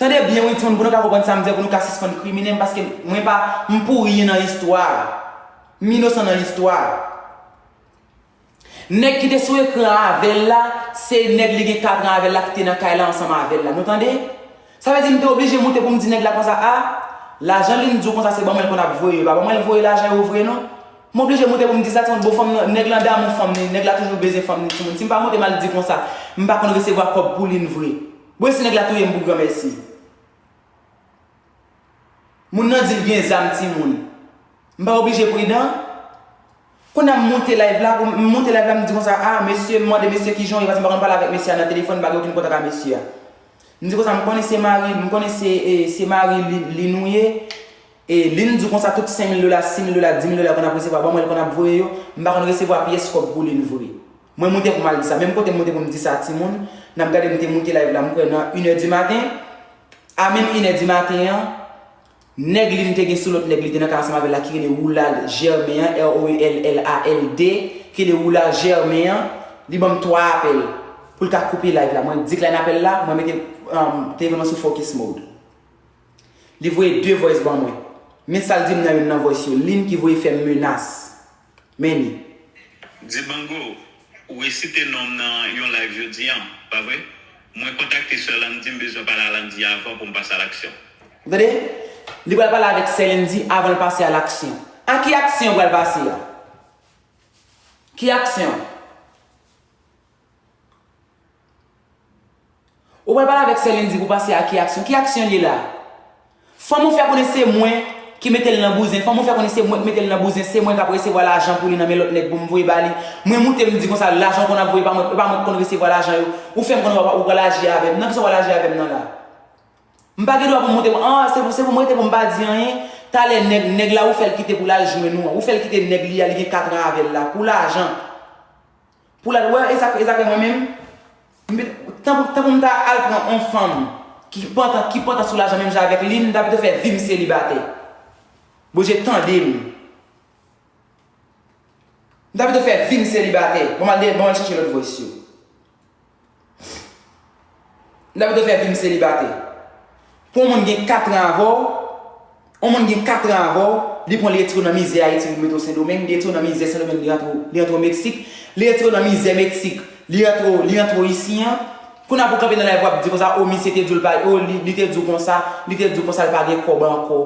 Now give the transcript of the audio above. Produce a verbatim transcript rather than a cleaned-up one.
Tande byen wi timoun, pou nou ka konprann sa m di an, pou nou ka sispann krimine m, paske mwen pa, m pou ryen nan istwa a. M inosan nan istwa a. Nèg ki te sou ekran an avè l la, se nèg li gen katran avè l la ki te nan kay la ansanm avè l la. Nou tande? Sa vle di m te oblije moute pou m di nèg la konsa, a, lajan Lindy konsa se ban mwen l konn ap voye yo. Pa ban mwen l voye lajan yo vre non. M oblije moute pou m di sa, timoun, bon fanm nan, nèg lan damou fanm li, nèg la toujou bezwen fanm li, timoun. Si m pa moute m al di konsa, m pa konn resevwa kòb pou Lin vre. Bon, si nèg la touye m pou granmèsi. Moun nan di l gen zam, timoun. M pa oblije pridan. Kounye a m moute live la, pou m moute live la, m di konsa, a, mesye, m mande mesye kijan w ye, paske m pa konn pale avèk mesye a nan telefòn, m pa gen okenn kontak a mesye a. M di konsa, m konnen se mari, m konnen se, e, se mari Lin, Lin ou ye. E Lin di w konsa tout senk mil dola, sis mil dola, dis mil dola konn ap resevwa, ban mwen l konn ap voye yo, m pa konn resevwa pyès kòb pou Lin vre. Mwen moute pou m al di sa. Menm kote m moute pou m di sa, timoun, n ap gade m te moute live la, m kwè nan inè di maten. A menm inè di maten an, nèg li m te gen sou lòt nèg li te nan kay ansanm avè l la ki rele Roulal Germain an, R O U L L A L D, ki rele Roulal Germain an, li ban m twa apèl pou l ka koupe live la. Mwen decline apèl la, mwen mete, um, telefòn mwen sou focus mode. Li voye de voice ban mwen. Men sa l di m nan youn nan voice yo, Lin ki voye fè m menas. Men li. Dibango, ou resite non m nan yon live jodi an, pa vre? Mwen kontakte sè Landy, m bezwen pale a Landy avan pou m pase a laksyon. Ou tande? Li pral pale avèk sè Landy avan l pase a laksyon. A ki aksyon ou pral pase a? Ki aksyon? Ou pral pale avèk sè Landy pou pase a ki aksyon? Ki aksyon l ye la? Fanm ou fè konnen se mwen ki mete l nan bouzen. Fanm ou fè konnen se mwen ki mete l nan bouzen. Se mwen k ap resevwa lajan pou li nan men lòt nèg pou m voye ba li. Mwen moute m di konsa, lajan w konn ap voye pa mwen, e pa mwen ki konn resevwa lajan yo. Ou fè m konnen w ap, ou pral aji avè m. Nan kisa w pral aji avè m nan la? M pa gen dwa pou m moute, an, se pou, se pou m rete pou m pa di anyen. Talè nèg, nèg la ou fè l kite pou l al jwenn ou an. Ou fè l kite nèg li a, li gen katran avè l la. Pou lajan. Pou l al, wè, e sa, e sa fè mwen menm, m pit-, tanpou, tanpou m ta al pran on fanm ki pantan, ki pantan sou lajan menm jan avèk li, m ta pito fè vi m selibatè. Bondye tande m. M ta pito fè vi m selibatè. Bon, m al de, bon, m al chèche lòt voice yo. M ta pito fè vi m selibatè. Pou yon moun gen katran avè w, yon moun gen katran avè w, li pran, li retire w nan mizè Ayiti, li mete w Sendomeng, li retire w nan mizè Sendomeng, li rantre w, li rantre w Meksik, li retire w nan mizè Meksik, li rantre w, li rantre w isi an. Kounye a pou w kanpe nan live w ap di konsa, o, misye te di w l pa, o, li, li te di w konsa, li te di w konsa, l pa gen kòb ankò.